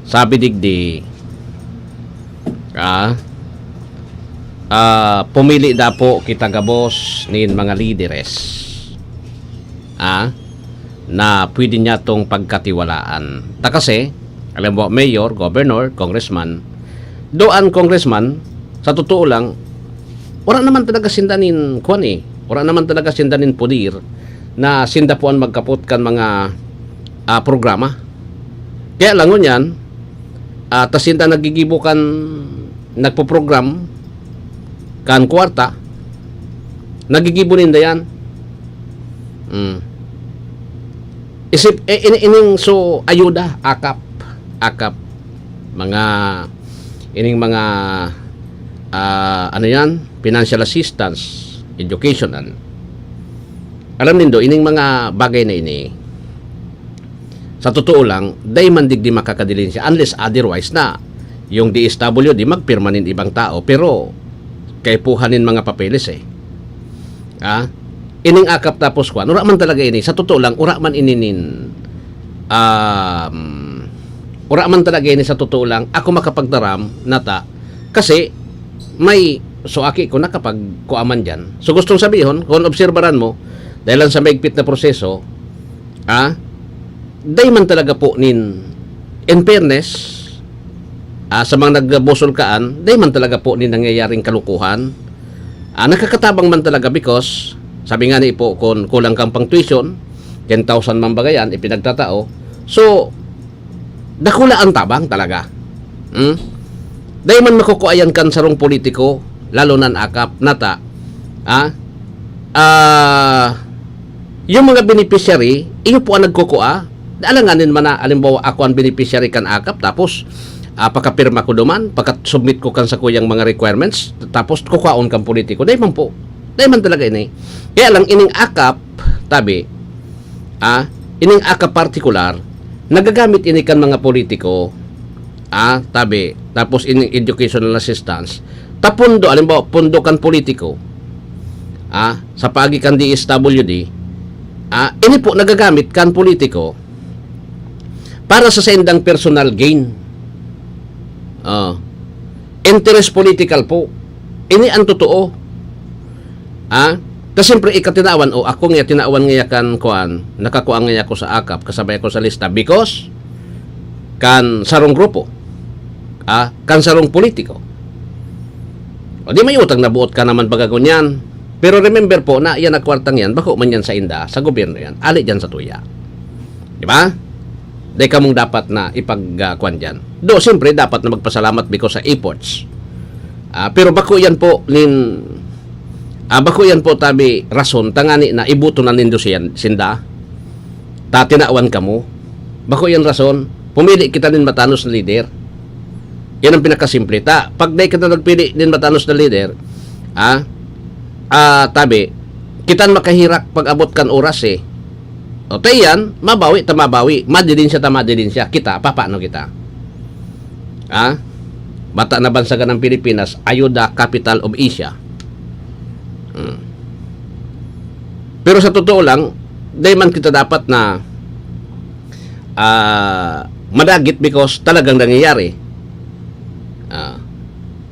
sabi digdi, ah, ah, pumili dapo kita gabos nin mga lideres, ah, na pwede niya tong pagkatiwalaan. Ta kasi, alam mo, mayor, governor, congressman, do an congressman, sa totoo lang, wala naman talaga sinda nin, kwan eh, wala naman talaga sinda nin poder na sinda po ang magkapot kan mga, ah, programa. Kaya lang ngunyan, ah, ta sinda nagigibo kan nagpo-program kan kwarta, nagigibo ninda yan. Mm. Isip, eh, ini-, ining so ayuda, akap, akap, mga, ining mga, ah, ano yan, financial assistance, educational. Alam nindo, ining mga bagay na ini, sa totoo lang, dai man digdi makakadilin siya, unless otherwise na yung D S W D magpirma nin ibang tao, pero kaipuhan nin mga papeles eh. Ah, ining akap tapos kwan, wala man talaga ini, sa totoo lang, wala man ini nin, um, wala man talaga ini sa totoo lang, ako makapagtaram nata, kasi may, so aki ko nakapagkuaman dyan. So gustong sabihon, kung obserbaran mo, dahil lang sa maigpit na proseso, ah, dai man talaga po nin, in fairness, ah, sa mga nagbusol kaan, dai man talaga po nin nangyayaring kalukuhan. Ah, nakakatabang man talaga because, sabi nga ni po, kung kulang kang pang tuition, ten thousand man baga yan, ipinagtatao. So, dakula ang tabang talaga. Hmm? Dai man makukua yan kan sarong politiko, lalo nan akap, nata. Ah? Ah, yung mga beneficiary, iyo po ang nagkukua. Alanganin man na, halimbawa, ako ang beneficiary kan akap, tapos, ah, pakapirma ko duman, pakasubmit ko kan sakuyang mga requirements, tapos kukuhaon kang politiko. Dai man po. Dai man talaga ini. Kaya lang, ining akap, tabi, ah, ining akap partikular, nagagamit ini kan mga politiko, ah, tabi, tapos ining educational assistance, ta pondo, halimbawa, pondo kan politiko, ah, sa paagi kan D S W D, ah, ini po nagagamit kan politiko para sa saindang personal gain. Oh. Interest political po. Ini ang totoo. Ah? Ta siyempre, ika tinawan, o ako nga tinawan ngaya kan, kuan, nakakua ngaya ako sa akap, kasabay ako sa lista, because kan sarong grupo, ah, kan sarong politiko. O di may utang na buot ka naman baga ngunyan. Pero remember po na yan na kwartang yan, bako man yan sa inda, sa gobyerno yan. Ali dyan sa tuya. Di ba? Dai kamong dapat na ipag, ah, kwan dyan. Do, siyempre, dapat na magpasalamat because sa efforts. Ah, pero bako yan po nin, ah, bako yan po tabi rason, tangani na iboto na nindo siyan, sinda. Ta tinawan kamo. Bako yan rason. Pumili kita nin matanos na lider. Yan ang pinakasimple. Ta, pag dai kita nagpili nin matanos na lider, ah, ah, tabi, kita an makahirak pag-abot kan oras eh. O, ta iyan, mabawi ta mabawi, madilin siya ta madilin siya, kita, papaano kita? Ah? Bata na bansagan ng Pilipinas, ayuda, capital of Asia. Hmm. Pero sa totoo lang, dai man kita dapat na, ah, madagit because talagang nangyayari. Ah,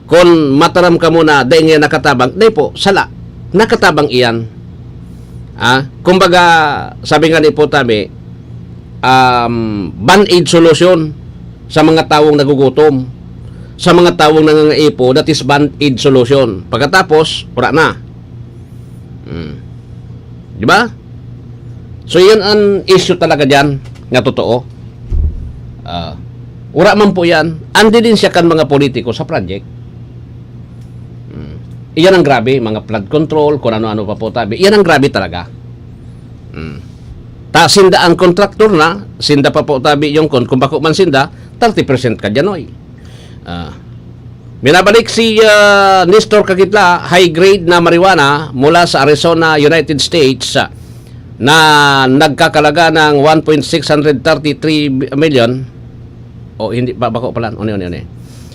kun mataram kamo na dai nga nakatabang, dai po, sala. Nakatabang iyan. Ah, kumbaga, sabi nga ni Potami, um, band-aid solution sa mga tawong nagugutom, sa mga tawong nangangaipo, that is band-aid solution. Pagkatapos, wala na. Hmm. Di ba? So, yan ang issue talaga dyan na totoo. Ah, wala man po yan. Andi din siya kan mga politiko sa project. Hmm. Iyan ang grabe, mga flood control, kung ano-ano pa po tabi. Iyan ang grabe talaga. Hmm. Ta, sinda ang kontraktor na, sinda pa po tabi yung kon-, kung bako man sinda, thirty percent ka dyan, oy. Ah. Binabalik si, ah, Nestor Kakitla, high grade na marijuana mula sa Arizona, United States, ah, na nagkakalaga ng one point six hundred thirty-three million. O, hindi pa, bako pala. Uni, uni, uni.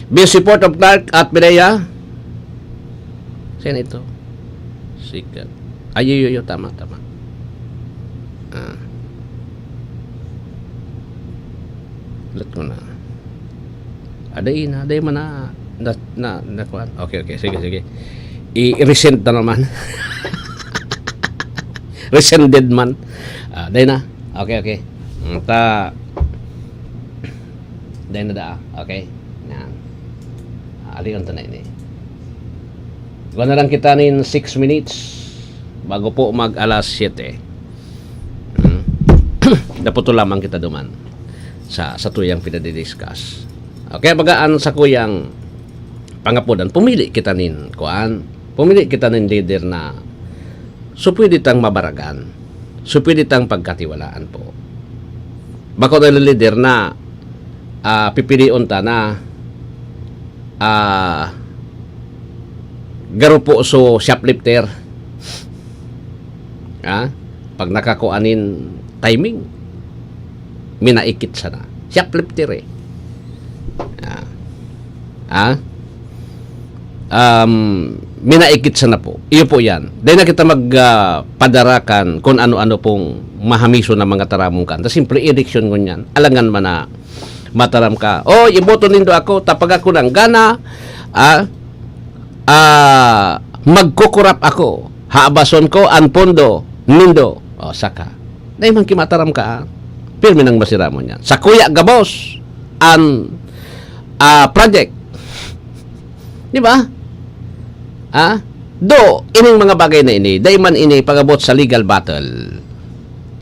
Busy Port of Clark at Pineda. Saan ito? Sikat. Ay, yo, yo, yo, tama, tama. Ah. Let ko na. Aday na, aday man na, na, na, na, kuwan. Okay, okay, sige, sige. I-, i-resend na naman. Resended man. Ah, aday na. Okay, okay. Mm, ta, aday na da, okay. Yan. Ah, alion ta na ini. Kuha na lang kita nin six minutes bago po mag alas siyete. Hmm. Dapoto lamang kita duman sa, sa tuyang pinadidiscuss. Okay, baga an sakuyang pangapodan, pumili kita nin, kuan, pumili kita nin leader na so pwede tang mabaragan, so pwede tang pagkatiwalaan po. Bako na leader na, ah, pipilion ta na, ah, garo po so shoplifter. Ah, pag nakakuha nin timing, minaikit sana. Shoplifter eh. Ah. Ah? Um, minaikit sana po. Iyo po yan. Dahil na kita mag, ah, padarakan kung ano-ano pong mahamiso na mga taramong kanta. Simple eleksyon ngunyan. Alangan man na mataram ka. "Oh, iboto nindo ako, tapag ako ng gana, ah, ah, magkukurap ako. Haabason ko an pondo nindo." O, saka. Dai man kimataram ka, ah. Pirmi nang masiramon yan. Sakuya gabos an, ah, project. Di ba? Ah? Do, ining mga bagay na ini, dai man ini pag-abot sa legal battle.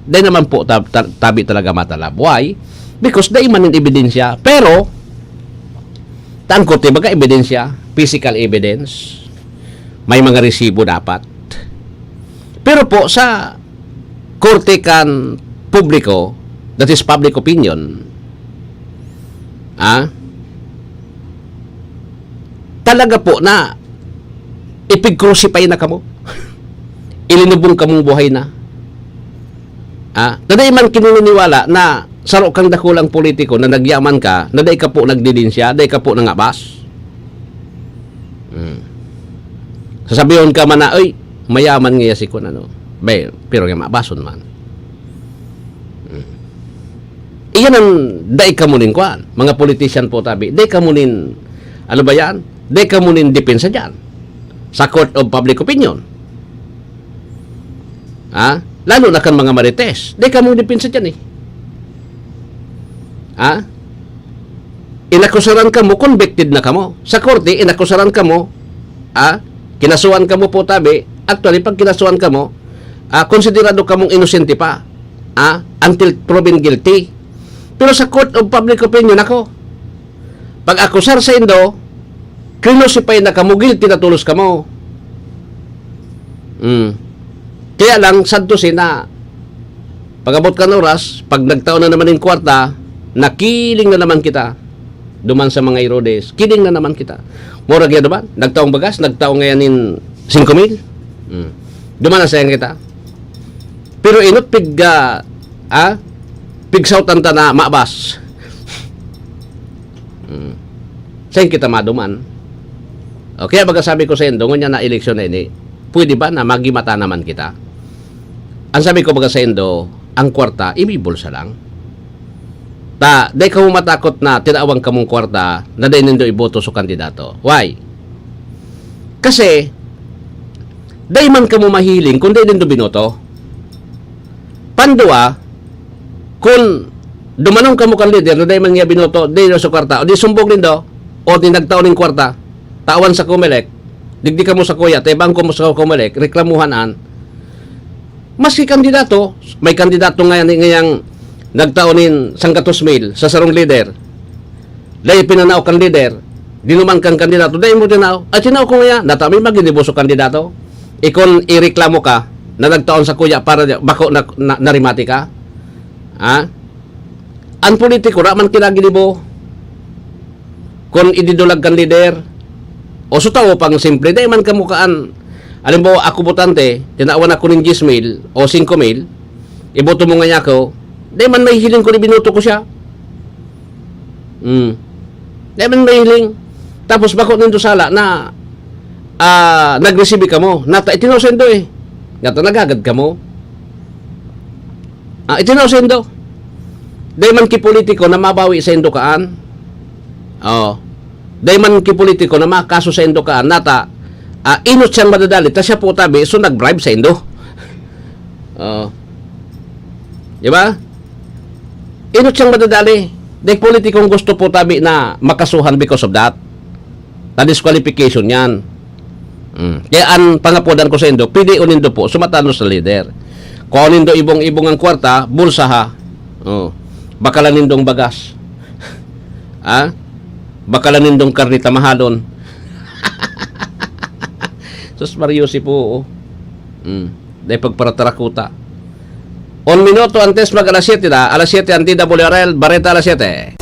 Dai naman po ta-, ta-, tabi talaga matalab. Why? Because dai man nin ebidensya. Pero, tangkot, di ba, ka ebidensya? Physical evidence. May mga resibo dapat. Pero po, sa korte kan publiko, that is public opinion, ah, talaga po na ipig-crucify na kamo. Ilinubong kamong buhay na. Ah, na dai man kinuniniwala na saro kang dakulang politiko na nagyaman ka, na dai ka po nagdidensya, dai ka po nangabas. Hmm. Sasabihon ka man na, "Uy, mayaman ngaya si kun ano." Be, pero nga mabason man. Hmm. Iyan ang dai kamo nin kwan. Mga politician po tabi, dai kamo nin, ano ba yan? Dai kamo nin depensa dyan. Sa court of public opinion. Ha? Lalo na kan mga marites. Dai kamo depensa dyan eh. Ha? Inakusaran kamo, convicted na kamo. Sa korte, inakusaran kamo, ha? Kinasuhan kamo po tabi. Actually, pag kinasuhan kamo, ah, konsiderado kamong inosente pa. Ha? Until proven guilty. Pero sa court of public opinion, ako, pag-akusar saindo, krinusipay na kamo, guilty na tolos kamo. Mm. Kaya lang, sad to say na, pag-abot kan oras, pag nagtao na naman nin kwarta, nakiling na naman kita. Duman sa mga Herodes, kiling na naman kita. Murag yan naman, nagtaong bagas, nagtaong ngayon nin singko mil. Mm. Duman na sayang kita. Pero inot pig, ah, ah, pigsautan ta na mabas. Hmm. Sain kita maduman? O kaya baga sabi ko saindo, ngunyan na eleksyon na ini, pwede ba na magimata naman kita? Ang sabi ko baga saindo, ang kwarta, ibibulsa lang. Ta, dai kamo matakot na tinawan kamong kwarta na dai nindo iboto sa kandidato. Why? Kasi, dai man kamo mahiling kung dai nindo binoto. Pandua, kun dumanon kamo kan lider na dai man niya binoto, dai niya sa kwarta, o di sumbog nindo, o di nagtao ning kwarta, tawan sa Comelec, digdi kamo sa kuya, tabang kamo sa Comelec, reklamuhan an. Maski kandidato, may kandidato nga ngayang nagtao nin sanggatos mil sa sarong lider. Dai pinanao kan lider, dinuman kan kandidato, dai mo tinao. Ay, tinao ko ngaya, nata mi maginibo sa kandidato. Ikon ireklamo ka, na nagtaon sa kuya para di-, bako na, na, narimati ka. Ha? Ang politiko, ra man kinaginibo. Kun ididulag kan lider, o sa tawo pang simple, dai man kamukaan. Halimbawa, ako botante, tinawan ako nin diyes mil o singko mil, iboto mo ngaya ako, dai man mahihiling kun ibinoto ko siya. Hmm. Dai man mahiling. Tapos bako nindo sala na, ah, nagresebe kamo. Nata, itinao saindo eh. Nata, naghagad kamo. Ah, itinao saindo. Dai man ki politiko na mabawi saindo kaan. Oh. Dai man ki politiko na makaso saindo kaan. Nata, ah, inot siyang madadali. Ta siya po tabi, so nag-bribe saindo. Oh. Di ba? Inot siyang madadali. Dai politikong gusto po tabi na makasuhan because of that. Na disqualification yan. Mm. Kaya ang pangapodan ko sa indo, pili o nindo po, sumatanos na leader. Kung nindo ibong-ibong ang kwarta, bulsa ha. Oh. Bakala nindong bagas. Ha? Bakala nindong karni ta mahalon. Sus Mario, si po, oh. Mm. Dahil pagparatarakuta. Un minuto antes mag alas siyete na, alas siyete ang D W R L, Bareta alas siyete.